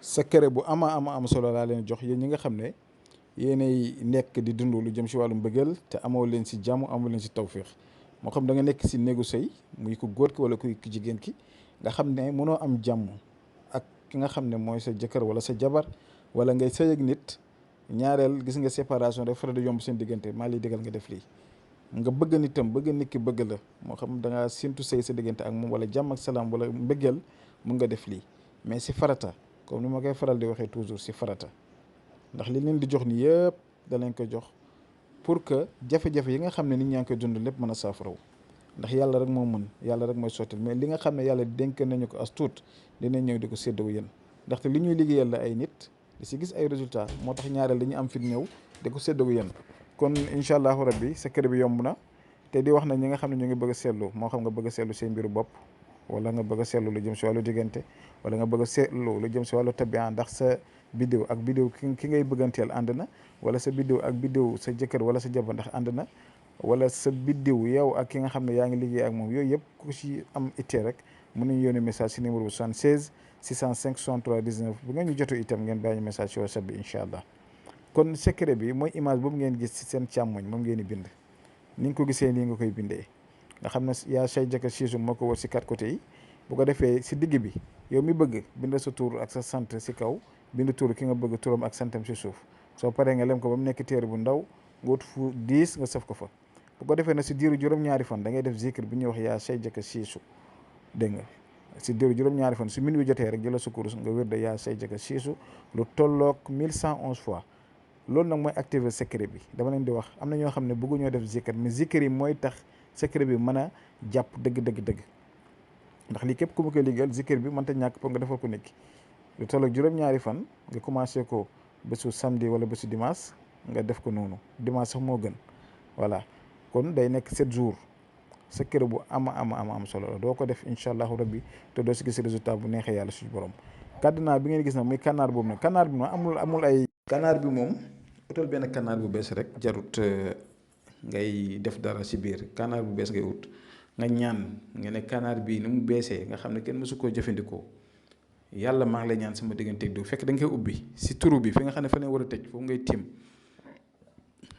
secret bu ama solo laa leen jox yéen ñi nga xam ne yéenay nekk di dund lu jëm si wàllu mbëggeel te amoo leen si jàmm amoo leen si tawféex moo xam da nga nekk si néegu sëy muy ku góor ki wala ku jigéen ki nga xam ne mënoo am jàmm ak ki nga xam ne mooy sa jëkkër wala sa jabar wala ngay sëy ak nit ñaareel gis nga séparation rek faral di yomb seen diggante maa lay digal nga def lii. nga bëgg nitam bëgg nit ki bëgg la moo xam da ngaa séntu sëy sa diggante ak moom wala jàmm ak salaam wala mbëggeel mun nga def lii mais si farata comme ni ma koy faral di waxee toujours si farata ndax li leen di jox ni yëpp da leen ko jox pour que jafe-jafe yi nga xam ne nit ñaa ngi koy dund lépp mën a saafaraw ndax yàlla rek moo mën yàlla rek mooy sottil mais li nga xam ne yàlla dénk nañu ko as tuut dinañ ñëw di ko séddoo yéen ndaxte li ñuy liggéeyal la ay nit di si gis ay résultats moo tax ñaareel dañuy am fit ñëw di ko séddoo yéen kon incha allahu rabbi secret bi yomb na te di wax na ñi nga xam ne ñu ngi bëgg a seetlu moo xam nga bëgg a seetlu seen mbiru bopp wala nga bëgg a seetlu lu jëm si wàllu diggante wala nga bëgg a seetlu lu jëm si wàllu tabian ndax sa biddiw ak biddiw ki ngay bëgganteel ànd na wala sa biddiw ak biddiw sa jëkkër wala sa jabar ndax ànd na wala sa biddiw yow ak ki nga xam ne yaa ngi liggéey ak moom yooyu yëpp ku si am ittee rek mën nañu yónnee message si numéro 76 605 63 19 bu ngeen ñu jotu itam ngeen bàyyi message si WhatsApp bi incha allah. kon secret bi mooy image boobu ngeen gis ci seen càmmoñ moom ngeen di bind ni nga ko gisee nii nga koy bindee nga xam ne yaa say jëkkër siisu moo ko wër si 4 côtés yi bu ko defee si digg bi yow mi bëgg bind sa tur ak sa sant si kaw bind tur ki nga bëgg turam ak santam si suuf soo paree nga lem ko ba mu nekk téere bu ndaw nga wut fu 10 nga sëf ko fa bu ko defee nag si diiru juróom-ñaari fan da ngay def zikr bi ñuy wax yaa say jëkkër siisu dégg nga si diiru juróom-ñaari fan su minuit jotee rek jëla sa kurus nga wér de yaa say jëkkër siisu lu tolloog 1111 fois loolu nag mooy activer secret bi dama leen di wax am na ñoo xam ne bëgguñoo def zikr mais zikr yi mooy tax secret bi mën a jàpp dëgg ndax lii képp ku ma koy liggéeyal zikr bi mënta ñàkk pour nga defal ko nit ki lu tolloog juróom-ñaari fan nga commencé ko bésu samedi wala bésu dimanche nga def ko noonu dimanche sax moo gën voilà kon day nekk 7 jours secret bu am solo la doo ko def incha allahu rabbi te doo si gis résultat bu neexee yàlla suñu borom kàddinaa bi ngeen gis nag muy kanaar boobu nag kanaar bi moom amul ay kanaar bi moom utal benn kanaar bu bees rek jarut ngay def dara si biir kanaar bu bees ngay ut nga ñaan nga ne kanaar bii ni mu beesee nga xam ne kenn mësu koo jëfandikoo yàlla maa ngi lay ñaan sama digganteeg diw fekk da nga koy ubbi si turu bi fi nga xam ne fa ne war a tëj foofu ngay tiim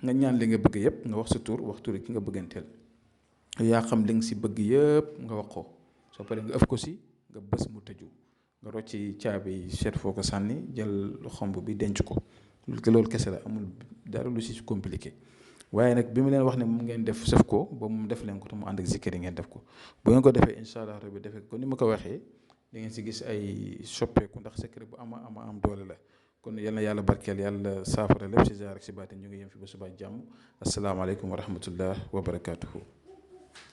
nga ñaan li nga bëgg yëpp nga wax sa tur wax turu ki nga bëgganteel yaa xam li nga si bëgg yëpp nga wax ko soo paree nga ëf ko si nga bës mu tëju nga rocci caabi seet foo ko sànni jël xomb bi denc ko loolu kese la amul dara lu si compliqué waaye nag bi mu leen wax ne moom ngeen def sëf ko ba mu def leen ko te mu ànd ak zikkër yi ngeen def ko bu ngeen ko defee incha allah rabbi defee ko ni ma ko waxee da ngeen si gis ay soppeeku ndax secret bu am doole la kon yal na yàlla barkeel yàlla saafara lépp si jaar ak si baatin ñu ngi yem fi ba suba jàmm asalaamaaleykum wa rahmatullah wa barakaatuhu.